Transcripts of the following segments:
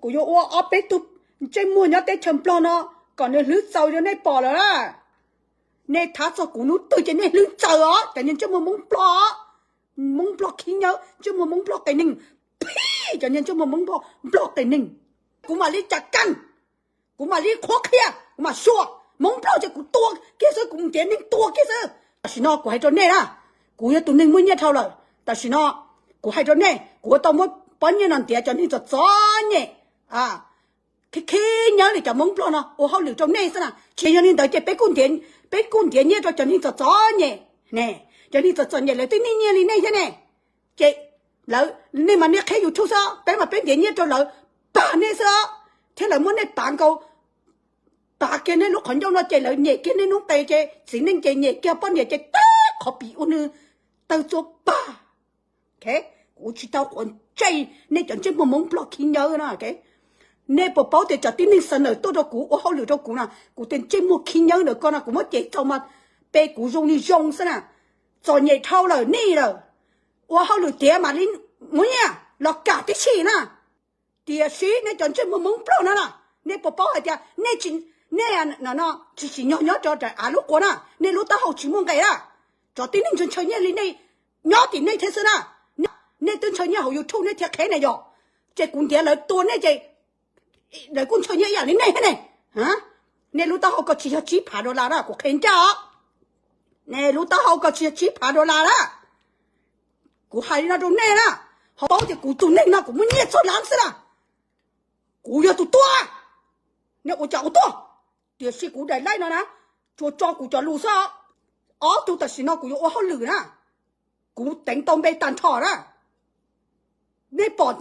Kuv yuav ua ob peb tug ntsej muag nyob teb chaws Nplog no kom nws hlwb txaus rau nej pom lawm na. Nej thab txog kuv hnub twg ces nej hlwb txaus os, cov niag ntsej muag Hmoob Nplog, Hmoob Nplog khib nyob, ntsej muag Hmoob Nplog qias neeg, phij, cov niag ntsej muag Hmoob Nplog qias neeg. Kuv mam li cas kaj, kuv mam li qhuab qhia, kuv mam xyuas Hmoob Nplog ces kuv tua kiag xwb, kuv ntiav neeg tua kiag xwb. Tam sim no kuv hais rau nej na, kuv yog tus neeg muaj nyiaj dhau lawm. Tam sim no kuv hais rau nej, kuv ua tau muab pob nyiaj no ntiav cov neeg txom txom nyem, khib khib nyob li cov Hmoob Nplog no ua hauj lwm rau nej xwb na. Tsis yog li ntawd ces peb kuj ntiav nyiaj rau cov neeg txom txom nyem ne. Cov neeg txom txom nyem lawv twb nij nyiaj li nej thiab ne. Ces lawv, nej mas nej qheb YouTube xwb, peb mas peb ntiav nyiaj rau lawv pag nej xwb, thiab lawv muab nej pav nkaus, pav kiag nej lub qhov ncauj no ces lawv nyem kiag nej noob qes ces txiv neej ces nyem kiag poj niam ces tag qhov pim ua nws tawg txua pag. Kuv tsis tau quav ntsej nej cov ntsej muag Hmoob Nplog khib nyob na. Nej puas paub tias cov tib neeg xa nawm tuaj rau kuv ua hauj lwm rau kuv na, kuv tias ntsej muag khib nyob ntawm koj no kuv muab ces txaus mas pe kuv zoo li zoo xwb na. Txom nyem dhau lawm nij lawm, ua hauj lwm tiav mam li muab nyiaj los kam tib si na. Tiam sis nej cov ntsej muag Hmoob Nplog no na, nej puas paub hais tias nej, nej tsis tsim nyog nyob rau av lub quas na, nej lub taub hau tsis muaj nqe na. Cov tib neeg ntshaw ntshaw nyiaj li nej nyob tim nej thiab xwb na. Nej twb ntshaw nyiaj hauv YouTube nej thiaj qheb na yog. Ces kuv ntiav lawv tua nej ces lawv kuj ntshaw nyiaj ib yam li nej thiab ne. Nej lub taub hau ko tsis yog tsib phav dollar na, kuv qhia ncaj os. Nej lub taub hau ko tsis yog tsib phav dollar na. Kuv hais li no rau nej na, ho paub tias kuv tus neeg no kuv muaj nyiaj txog lab xwb na. Kuv yog tus tuaj, nej ua cas ua tuaj. Tiam sis kuv daim laij no na, tsuas tso kuv cov lus xwb. Ob tug tam sim no kuv yuav ua hauj lwm na, kuv teev tau npe tag nrho na. Nej pom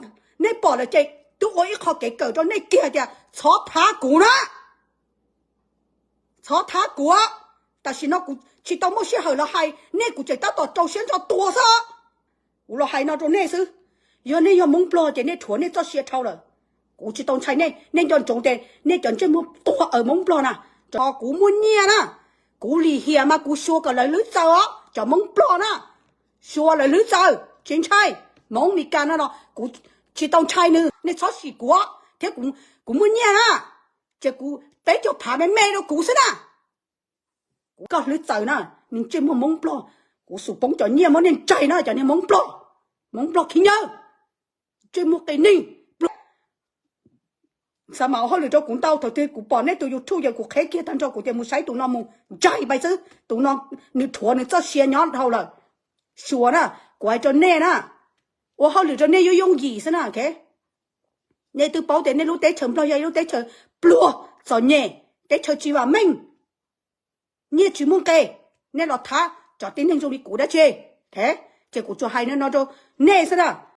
lawm ces twb ua ib qho kev kawm rau nej kiag tias txhob thab kuv na. Txhob thab kuv, tam sim no kuv tsis tau muaj sij hawm los hais nej, kuv tseem tab tom rau siab ntso tua xwb. Kuv los hais no rau nej xwb, yog nej yog Hmoob Nplog ces nej rhuav nej txoj sia dhau lawm. Kuv tsis tau ntshai nej, nej nco ntsoov tias nej cov ntsej muag tuag aws Hmoob Nplog na, tso kuv muaj nyiaj na, kuv lim hiam mas kuv xyuas kom lawv hlwb txaws os cov Hmoob Nplog na. Xyuas lawv hlwb txaws tsis ntshai. Hmoob Mes Kas no los kuv tsis tau ntshai nws, nej txhob sim kuv thiab. Kuv muaj nyiaj na, ces kuv peb caug phav me me rau kuv xwb na. Kuv koj hlwb txaws na, nws ntsej muag Hmoob Nplog, kuv xum poob cov nyiaj muab nej ntsaig na cov niag Hmoob Nplog, Hmoob Nplog khib nyob, ntsej muag qias neeg. Xav mas ua hauj lwm rau kuv ntau, thaum twg kuv pom nej tus YouTube ces kuv qheb kiag tag nrho kuv tias mus saib tus no mus ntsaig pais xwb, tus no nws rhuav nws txoj sia nyob dhau lawm. Xyuas na, kuv hais rau nej na, ua hauj lwm rau nej yooj yooj yim xwb na. Nej twb paub tias nej lub teb chaws Nplog yog ib lub teb chaws pluag txom nyem, teb chaws tsis vam meej, nyiaj tsis muaj nqe, nej los thab cov tib neeg zoo li kuv dab tsi? Ces kuv tsuas hais no rau nej xwb na.